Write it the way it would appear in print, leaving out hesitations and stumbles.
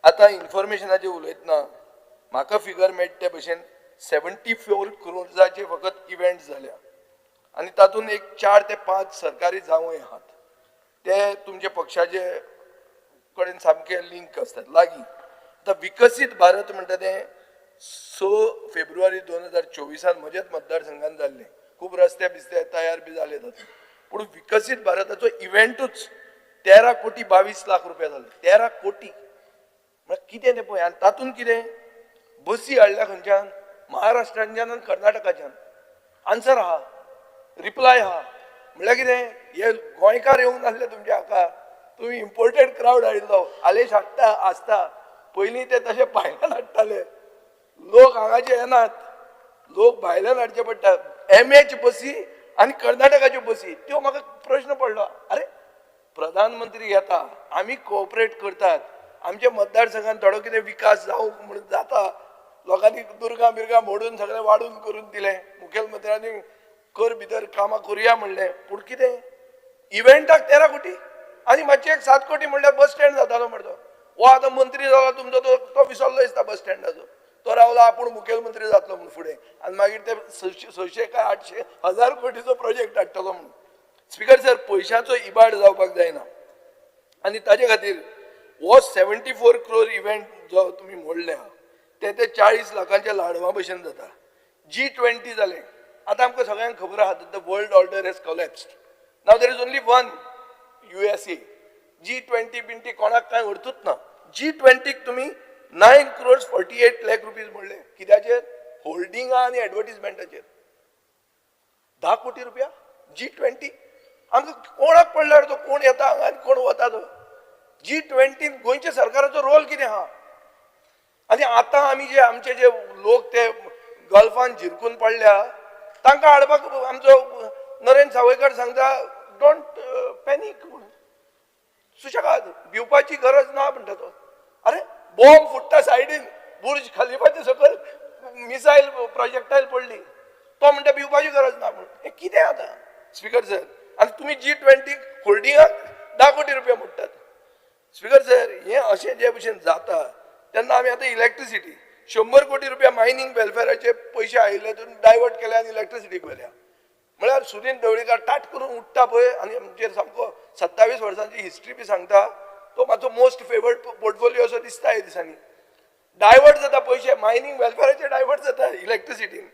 आतां इन्फॉर्मेशनाचेर उलयतना म्हाका फिगर मेळटा ते भशेन 74 क्रोर्साचे फकत इव्हेंट जाल्या आनी तातूंत एक 4 ते 5 सरकारी जावंय आहात, ते तुमच्या पक्षाचे कडेन सामके लिंक आसतात लागीं. आतां विकसीत भारत म्हणटा तें 6 फेब्रुवारी 2024 म्हज्याच मतदारसंघात जाल्लें. खूब रस्ते बिस्ते तयार बी जाले तातूंत, पूण विकसीत भारताचो इव्हेंटूच 13 कोटी 22 लाख रुपया जाले. 13 कोटी म्हळ्यार कितें तें पळय. आनी तातूंत कितें बसी हाडल्या खंयच्यान? महाराष्ट्रांच्यान आनी कर्नाटकाच्यान. आन्सर आहा, रिप्लाय आहा. म्हणल्यार कितें, हे गोंयकार येवंक नासले तुमच्या हाका, तुमी इम्पोर्टेड क्रावड हाडिल्लो. आलेश हाडटा आसता, पयलीं ते तशे भायल्यान हाडटाले. लोक हांगाचे येनात, लोक भायल्यान हाडचे पडटा. एमएच बसी आनी कर्नाटकाच्यो बसी त्यो. म्हाका प्रश्न पडलो, अरे, प्रधानमंत्री येता, आमी कोऑपरेट करतात, आमच्या मतदारसंघात थोडो कितें विकास जावंक म्हणून जाता. लोकांनी दुर्गां बिर्गां मोडून सगळें वाडून करून दिलें. मुखेलमंत्र्यांनी कर भितर कामां करुया म्हणलें, पूण कितें, इव्हेंटाक 13 कोटी आनी मातशें एक 7 कोटी म्हणल्यार बस स्टँड जातालो मरे तो. हो आतां मंत्री जाला तुमचो, तो तो विसरलो दिसता बस स्टँडाचो. तो रावला आपूण मुखेलमंत्री जातलो म्हणून फुडें आनी मागीर ते 600 काय 800 हजार कोटीचो प्रोजेक्ट हाडटलो म्हणून. स्पिकर सर, पयशांचो इबाड जावपाक जायना आनी ताजे खातीर हो 74 क्रोर इव्हेंट जो तुमी मोडल्या, ते ते 40 लाखांच्या लाडवा भशेन जाता. जी 20 जालें. आतां आमकां सगळ्यांक खबर आहा, the world order has collapsed. Now there is only one USA. जी 20 बिंटी कोणाक कांय अर्थूच ना. जी 20क तुमी 9 crores 48 lakh rupees म्हणले. कित्याचेर? होल्डिंगा आनी एडवर्टीजमेंटाचेर 10 कोटी रुपया. जी 20 आमकां कोणाक पडल्यार तो कोण येता हांगा आनी कोण वता तो. जी 20न गोंयच्या सरकाराचो रोल कितें आहा? आनी आतां आमी जे आमचे जे लोक ते गल्फान झिरकून पडल्या, तांकां हाडपाक आमचो नरेंद्र सावयकर सांगता, "Don't panic" म्हणून. सुशेगाद, भिवपाची गरज ना म्हणटा तो. अरे, बॉम्ब फुट्टा सायडीन, बुर्ज खलिफाच्या सकयल मिसायल प्रोजेक्टायल पडली, तो म्हणटा भिवपाची गरज ना म्हणून. हें कितें आतां, स्पिकर सर? आनी तुमी जी 20 होल्डिंगाक 10 कोटी रुपया मोडटात. स्पिकर सर, हें अशें जे भशेन जाता तेन्ना आमी आतां इलेक्ट्रिसिटी 100 कोटी रुपया मायनींग वेलफेराचे पयशे आयिल्ले तितून डायवर्ट केले आनी इलेक्ट्रिसिटीक व्हेल्या. म्हळ्यार सुदीन ढवळीकार ताट करून उठ्ठा पळय आनी आमचेर सामको 27 वर्सांची हिस्ट्री बी सांगता. तो म्हाजो मोस्ट फेवरेट पोर्टफोलियो असो दिसता. ह्या दिसांनी डायवर्ट जाता पयशे, मायनींग वेलफेराचे डायवर्ट जाता इलेक्ट्रिसिटीन.